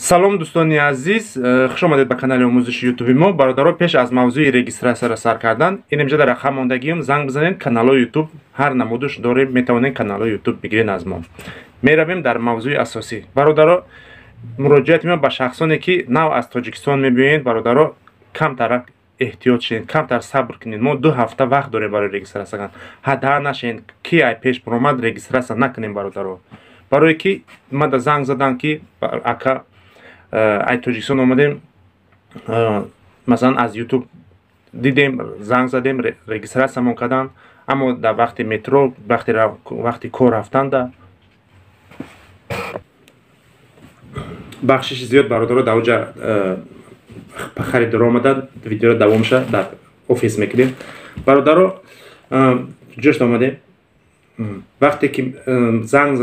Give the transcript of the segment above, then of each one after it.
Салом, дӯстони азиз, хуш омадед ба канали омӯзиши ютуби мо. Бародаро, пеш аз мавзӯи регистратсияро сар кардан, ин инҷа дар рақам мондагиам, занг бизанед. Каналҳои ютуб ҳар намудуш дорем, метавонед каналҳои ютуб бигиред аз мо. Меравем дар мавзӯи асосӣ. Бародаро, муроҷиати мо ба шахсоне, ки нав аз Тоҷикистон мебиёед. Бародаро, камтар эҳтиёт шавед, камтар сабр кунед. Мо 2 ҳафта вақт дорем барои регистратсия кардан. Ҳадаҳа нашавед, ки ай пеш баромад, регистратсия накунем, бародаро. Барое ки мада занг задам, ки ака, ай Тоҷикистон омадем, масалан, аз ютуб дидем, занг задем, регистратсиямон карданд, аммо дар вақти метро, вақти кор рафтанда, бахшиши зиёд, бародаро, дар оҷа харидор омада. Видеоро давомша дар офис мекунем. Бародаро, ҷошт омадем. Вақте ки занг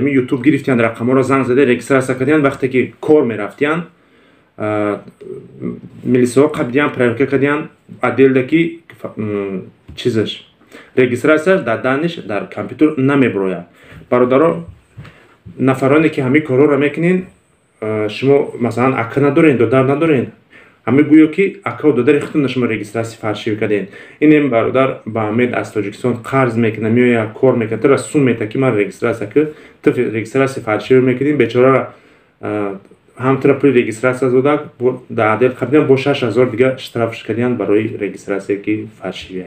ютуб гирифтиянд рақамҳоро, занг зада регистратсия кардиянд, вақте ки кор мерафтиянд, милисаҳо қабдиянд, проверка кардиянд отделда, ки чизаш, регистратсияш дар данныйш дар компютер намебирояд. Бародаро, нафароне ки ҳамин корҳоро мекунед, шумо, масалан, ака надоред, додар надоред, ҳамин гӯё ки акаву додари худтон шумо регистратсия фальшивый кардед. Инем бародар ба Амед аз Тоҷикистон қарз мекунад, меояд, кор мекунад, тура сум мета, ки ман регистратсия ки ту регистратсия фальшивый мекунӣ. Бечорара ҳам тура пули регистратсия дода, дар отдел қабидиан, бо 6000 дига штрафш кардиянд барои регистратсия, ки фальшивый.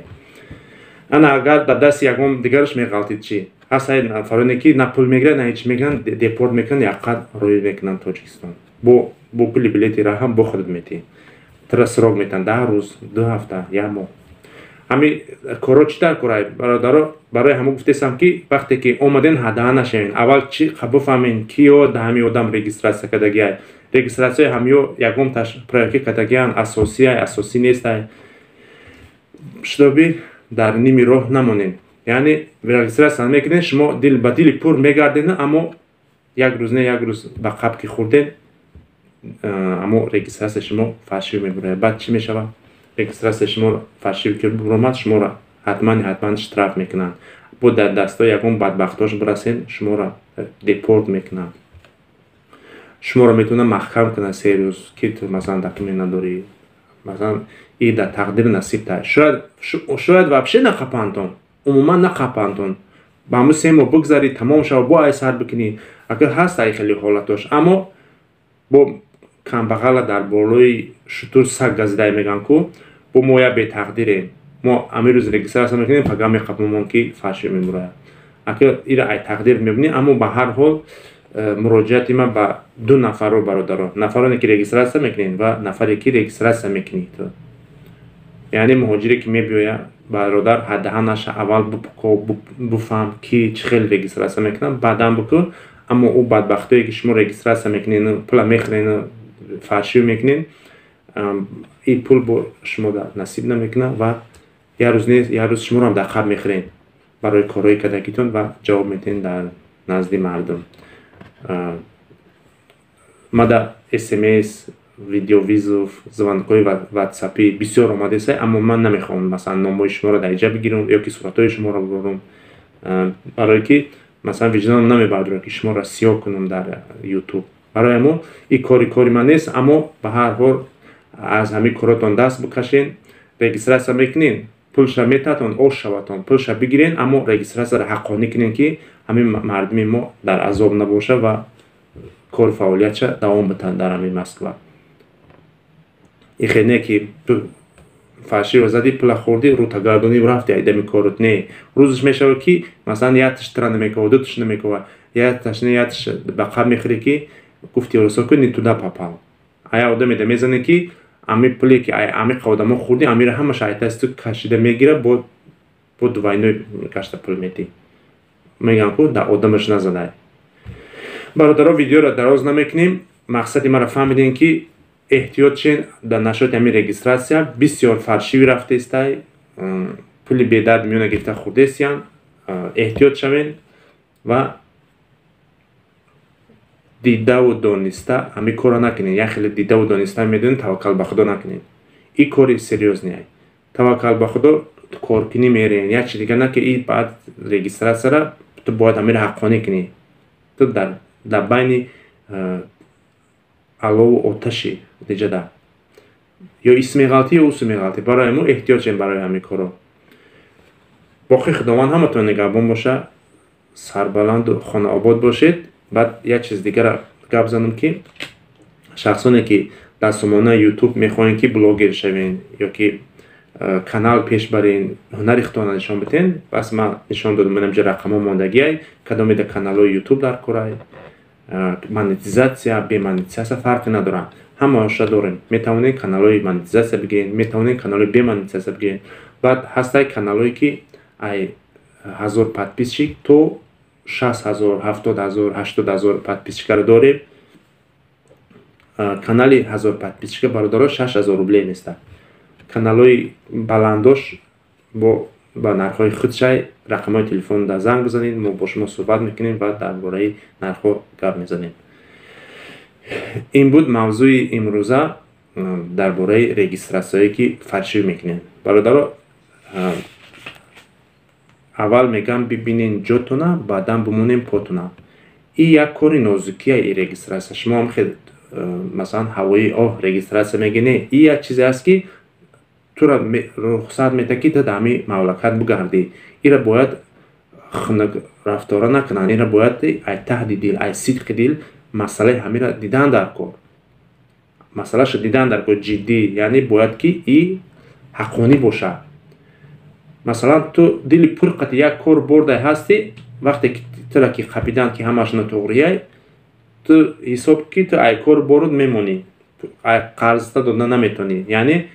Ана агар дар дасти ягон дигараш меғалтид, чӣ? Ҳаст нафароне, ки на пул мегиранд, на ҳеч мегиранд, депорт мекунанд, яққад роӣ мекунанд Тоҷикистон. Бо пули билети раҳам бо худат метиҳӣ. Тура срок метиҳанд: 10 рӯз, 2 ҳафта, як моҳ. Ҳами корҳо чӣ дар корай, бародаро? Барои ҳамо гуфтесам, ки вақте ки омаден, ҳадаҳа нашавен. Аввал чӣ бифаҳмен, киё да ҳами одам регистратсия кардагиай, регистратсияи ҳамиё ягонташ проверка кардагиан, асосиай, асосӣ нестай, чтобы дар ними роҳ намонем. Яъне регистратсия мекунед, шумо дил ба дили пур мегардед, аммо як рӯз не, як рӯз ба қаб ки хӯрдед, аммо регистратсияи шумо фальшивый мебурояд. Баъд чӣ мешавад? Регистратсияи шумо фальшивый ки буромад, шуморо ҳатман, ҳатман штраф мекунанд. Бо дар дастои ягон бадбахтош бирасед, шуморо депорт мекунанд, шуморо метавонанд маҳкам кунанд 3 рӯз, ки ту, масалан, документ надорӣ. Масалан, и дар тақдири насиб та шояд вообще нақапандон, умуман нақапандон, ба ҳамун 3 моҳ бигзарӣ, тамом шава, бо ай сар бикунӣ. Агар ҳаст ай хеле ҳолатош, аммо бо камбағала дар болои шутур саг газидай мегӯянд ку. Бо мо я бетақдирем. Мо ҳамин рӯз регистратсия мекунем, пага меқапмон, ки фальшивый мебурояд. Ака, ира ай тақдир мебинӣ. Аммо ба ҳар ҳол, муроҷиати ман ба ду нафарро, бародаро: нафароне, ки регистратсия мекунед, ва нафаре, ки регистратсия мекунӣ ту, яъне муҳоҷире, ки мебиёяд. Бародар, ҳадаҳа наша, аввал буфаҳм, ки чӣ хел регистратсия мекунад, баъдан бикун. Аммо ӯ бадбахтое, ки шумо регистратсия мекунед, пула мехӯред, фальшивый мекунед, ин пул бо шумо насиб намекунад ва як рӯз не, як рӯз шуморо дар қабр мехӯред барои корҳои кардагитон ва ҷавоб медиҳед дар назди мардум. Мада смс, видеовызов, звонкҳои ватсапӣ бисёр омадеса, аммо ман намехоҳам, масалан, номҳои шуморо дар иҷа бигирам ё ки суратҳои шуморо бибарам, барое ки, масалан, виҷдоном намебардорам, ки шуморо сиёҳ кунам дар ютуб. Барои ҳамо ин кори ман нест. Аммо ба ҳар ҳол, аз ҳамин коротон даст бикашен. Регистратсия мекунед, пулша метатон, ош шаватон, пулша бигирен, аммо регистратсияро ҳаққонӣ кунен, ки ҳамин мардуми мо дар азоб набошад ва кори фаъолиятша давом битанд дар ҳамин Москва. Ихе не, ки фальшивый задӣ, пула хӯрдӣ, рӯта гардонӣ, рафти айдами корот. Не, рӯзаш мешавад, ки, масалан, як тиш тира намекова, ду тиш намекова, як таш не, як тиш ба қаб мехӯрӣ, ки гуфти рӯсо ку, не туда попал. Ая одаме да мезане, ки ами пуле, ки амиқа одамо хӯрдӣ, амира ҳамаша айтасти кашида мегира, бо двойной гашта пул метӣ. Мегӯям ку, да одамаш назадай. Бародаро, видеоро дароз намекунем. Мақсади маро фаҳмидем, ки эҳтиёт шен дар нашоти ҳамин регистратсия. Бисёр фальшивый рафтестай, пули бедард миёна гирифта хӯрдесиян. Эҳтиёт шавен ва дидаву дониста ҳамин корро накунед. Як хеле дидаву дониста медонед, таваккал ба Худо накунед. Ин кори серьёзный. Таваккал ба Худо коркунӣ мерен, як чи дига наки. И баъд регистратсияра ту бояд ҳаминро ҳаққонӣ кунӣ. Ту дар байни Алову оташи диҷада ё ис меғалтӣ, ё усу меғалтӣ. Барои мо эҳтиёҷ шем барои ҳамин коро. Боқӣ Худованд ҳаматон нигаҳбон боша, сарбаланду хонаобод бошед. Баъд як чиз дигара гап занам, ки шахсоне ки дар сомонаи Ютуб мехоҳем, ки блогер шавен ё ки канал пеш барен, ҳунари худтонро нишон бидиҳен, пас ман нишон додам, манам ҷа рақамҳо мондагиай, кадомеда каналҳои Ютуб дар корай, монетизатсия, бемонетизатсия фарқе надорад, ҳамаашро дорем. Метавонед каналҳои монетизатсия бигиред, метавонед каналҳои бемонетизатсия бигиред. Баъд ҳастай каналҳое, ки ай 1000 подписчик то 60 000, 70 000, 80 000 подписчикаро дорем. Канали 1000 подписчика, бародаро, 6000 рублей места. Каналҳои баландош бо ба нархҳои худшай. Рақамҳои телефон дар занг бизанед, мо бо шумо суҳбат мекунем ва дар бораи нархҳо гап мезанем. Ин буд мавзӯи имрӯза дар бораи регистратсияое, ки фальшивый мекунем. Бародаро, аввал мегӯям, бибинен ҷотона, баъдан бимонем потона. И як кори нозукия и регистратсия. Шумо ҳам хел, масалан, ҳавои оҳ регистратсия мегӣ, не, и як чизе аст, ки тура рухсат медиҳад, ки ту дар ҳамин мамлакат бигардӣ. Ира бояд хунук рафтора накунанд, ира бояд ай таҳди дил, ай сидқи дил масъалаи ҳамира дидан дар кор, масъалаашо дидан дар кор ҷиддӣ, яъне бояд ки и ҳаққонӣ бошад. Масалан, ту дили пур қати як кор бурдай ҳастӣ, вақте ки тура ки қапиданд, ки ҳамааш нотуғрияй, ту ҳисоб ки ту ай кор боруд мемонӣ, ай қарзта дода наметавонӣ. Яъне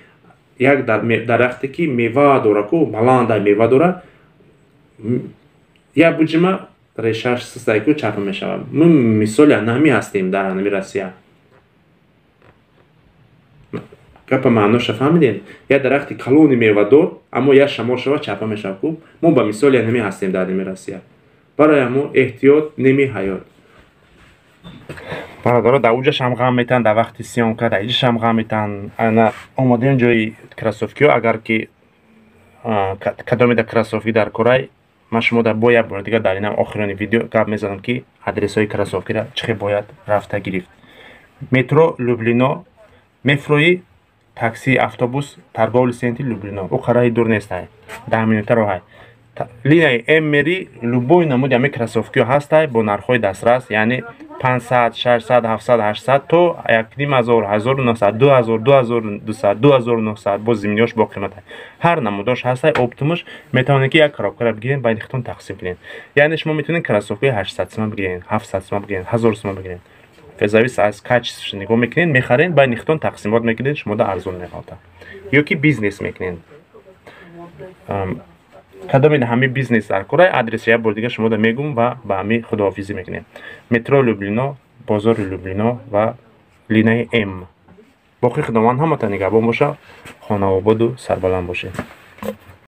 як дарахте ки мева дора ку, баландай мева дора, як буҷима решааш сустай ку, чапа мешавад. Мо мисоли анами ҳастем дар анами Россия. Гапа маъноша фаҳмидем? Як дарахти калони мевадор, аммо як шамол шава, чапа мешавад ку. Мо ба мисоли анами ҳастем дар анами Россия. Барои ҳамо эҳтиёт неми ҳаёт. Бародаро, дар уҷашам ғам метаҳанд, дар вақти съёмка дар иҷашам ғам метаҳанд. Ана омадем ҷои кроссовкиҳо. Агар ки кадомеда кроссовки дар корай, ман шумо дар бо як бори дигар дар инам охирони видео гап мезанам, ки адресҳои кроссовкиро чӣ хел бояд рафта гирифт. Метро Люблино мефурӯӣ, такси, автобус, торговый центри Люблино, ӯ қараи дур нестай, 10 минута роҳай. Линияи М мери, любой намуди ҳамин кроссовкиҳо ҳастай бо нархҳои дастрас, яъне 500, 600, 700, 800 то 1500, 1900, 2000, 2200, 2900, бо зимниёш бо қимата. Ҳар намудош ҳастай, оптом уш метавонед, ки як коробкаро бигиред, байни худтон тақсим кунед. Яъне шумо метавонед кроссовкаи 800 сума бигиред, 700 сума бигиред, 1000 сума бигиред, зависит аз качествош нигоҳ мекунед, мехаред, байни худтон тақсимот мекунед, шумода арзон меғалта. Ё ки бизнес мекунед. Кадоме ҳамин бизнес дар корай, адреси як бори дигар шумода мегӯм ва ба ҳамин худоҳофизӣ мекунем. Метро Люблино, бозори Люблино ва линияи М. Боқӣ Худованд ҳаматон нигаҳбон боша, хонаободу сарбаланд бошед.